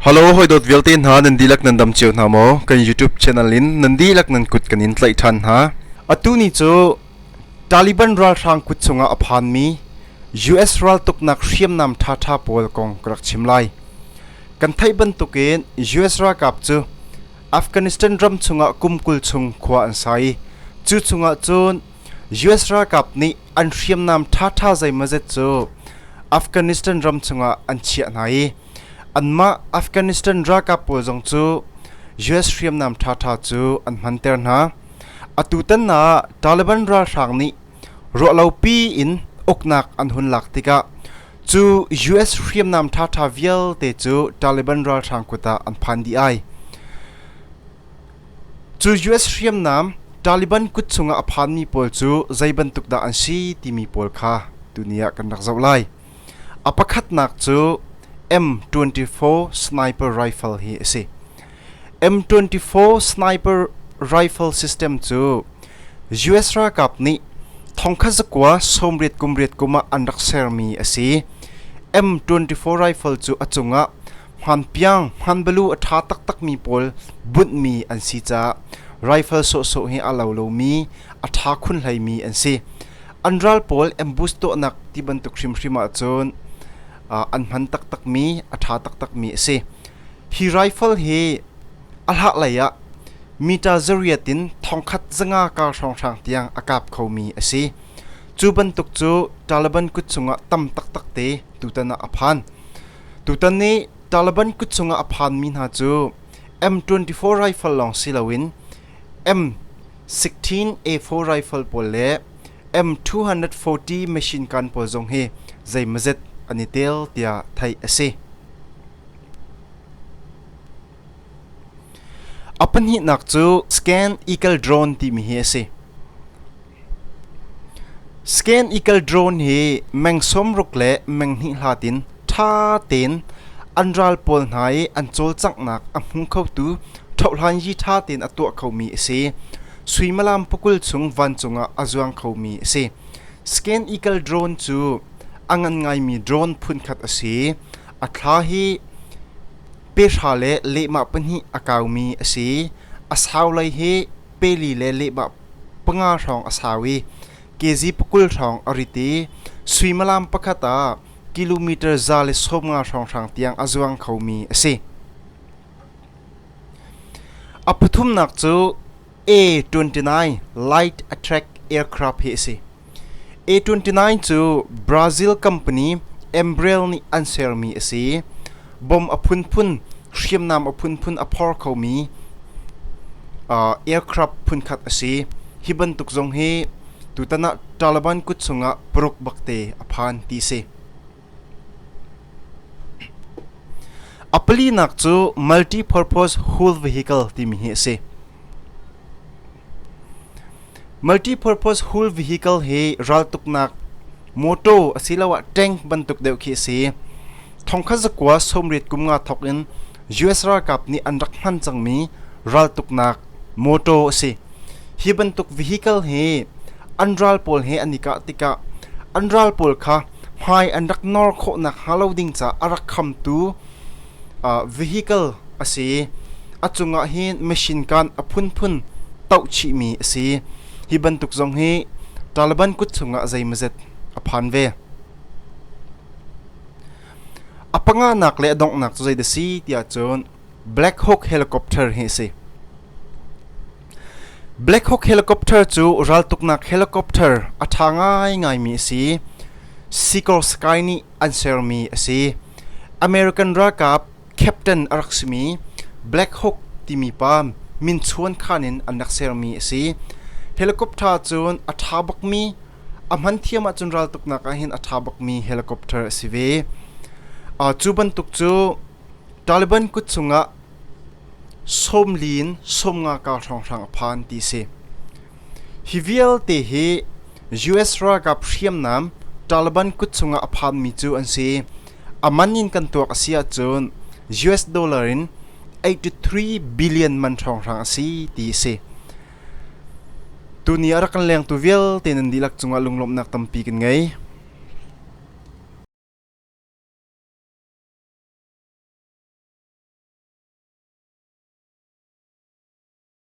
Hello hawidawt vialte hna nan dihlak nan dam cio hna maw? Kan YouTube channel in nan dihlak nan kut kan in tlaih ṭhan hna. Atu ni cu Taliban ralhrang kut chungah a phanmi US raltuknak hriamnam ṭhaṭha pawl kong ka rak chim lai. Kan theih bantukin US ralkap cu Afghanistan ram chungah kum 20 chung khua an sa i cu chungah cun US ralkap nih an hriamnam ṭhaṭha zeimawzet cu Afghanistan ram chungah an chiah hna i anmah Afghanistan ralkap pawl zong cu US hriamnam ṭhaṭha cu an hmanter hna. Atutan ah Taliban ralhrang nih ruahlopi in uknak an hun lak tikah cu US hriamnam ṭhaṭha vialte cu Taliban ralhrang kut ah an phan dih ai. Cu US hriamnam Taliban kut chungah a phanmi pawl cu zei bantuk dah an si timi pawl kha tuni ah kan rak zoh lai. A pakhatnak cu M24 sniper rifle hi a si. M24 sniper rifle system cu US ralkap nih thongkhat zakua sawmriat kum riat kum ah an rak sermi a si. M24 rifle cu a cungah hmanpiang hmanbalu a ṭha taktakmi pawl bunhmi an si caah rifle sawhsawh hi a lo lomi a ṭha khun hleimi an si. An ral pawl ambush tuahnak ti bantuk hrimhrim ahcun an hman taktakmi a ṭha taktakmi a si. Hi rifle hi a hlah lei ah meter zariat in thongkhat zanga kar hrawnghrang tiang a kap khomi a si. Cu bantuk cu Taliban kut chungah tam taktak te tutan ah a phan. Tutan ni Taliban kut chungah a phanmi hna cu M24 rifle lawng si loin M16 A4 rifle pawl le M240 machine gun pawl zong hi zeimawzet an i tel tiah theih a si. A pahnihnak cu Scan Eagle Drone timi hi a si. Scan Eagle drone hi meng 60 le meng hnih hlat in ṭha tein an ral pawl hna i an cawlcanghnak a hmu khotu ṭhohhlanyi ṭha tein a tuah khomi a si. Suimilam pakul chung vancung ah a zuang khomi a si. Scan Eagle drone cu a ngan ngaimi drone phunkhat a si. A thla hi pe hra le lehmah pahnih a kaumi a si. A sau lei hi peli le lehmah panga hrawng a sau i kg pakul hrawng a rit i suimilam pakhat ah kilometer 150 hrawnghrang tiang a zuang khomi a si. A pathumnak cu A-29 Light Attack Aircraft hi a si. A-29 cu Brazil company Embraer nih an sermi a si. Bom a phunphun, hriamnam a phunphun a phor khomi aircraft phunkhat a si. Hi bantuk zong hi tutan ah Taliban kut chungah paruk bakte a phan ti si. A palinak cu multi-purpose hull vehicle timi hi a si. Multi-purpose hull vehicle hi raltuknak mawtaw asiloah tank bantuk deuh khi a si. Thongkhat zakua sawmriat kum nga thawk in US ralkap nih an rak hman cangmi raltuknak mawtaw a si. Hi bantuk vehicle hi an ral pawl he an i kah tikah an ral pawl kha hmai an rak nor khawhnak hnga lo ding caah a rak khamtu vehicle a si. A cungah hin machine gun a phunphun toh chihmi a si. Hi bantuk zong hi Taliban kut chungah zeimawzet a phan ve. A panganak le a donghnak cu zeidah si tiah cun Black Hawk helicopter hi a si. Black Hawk helicopter cu raltuknak helicopter a ṭha ngaingaimi a si. Sikorsky nih an sermi a si. American ralkap captain a rak simi Black Hawk timi pa min chuankhan in an rak sermi a si. Helicopter cun a ṭha bakmi, a hman thiam ahcun raltuknak ahhin a ṭha bakmi helicopter a si ve. Cu bantuk cu Taliban kut chungah sawmli in sawmnga kar hrawnghrang a phan ti a si. Hi vialte hi US ralkap hriamnam Taliban kut chungah a phanmi cu an si. A man in kan tuak a si ahcun US dollar in 83 billion man hrawnghrang a si ti a si. Tuni a rak kan lengtu vialte nan dihlak cungah lunglawmhnak tampi kan ngei.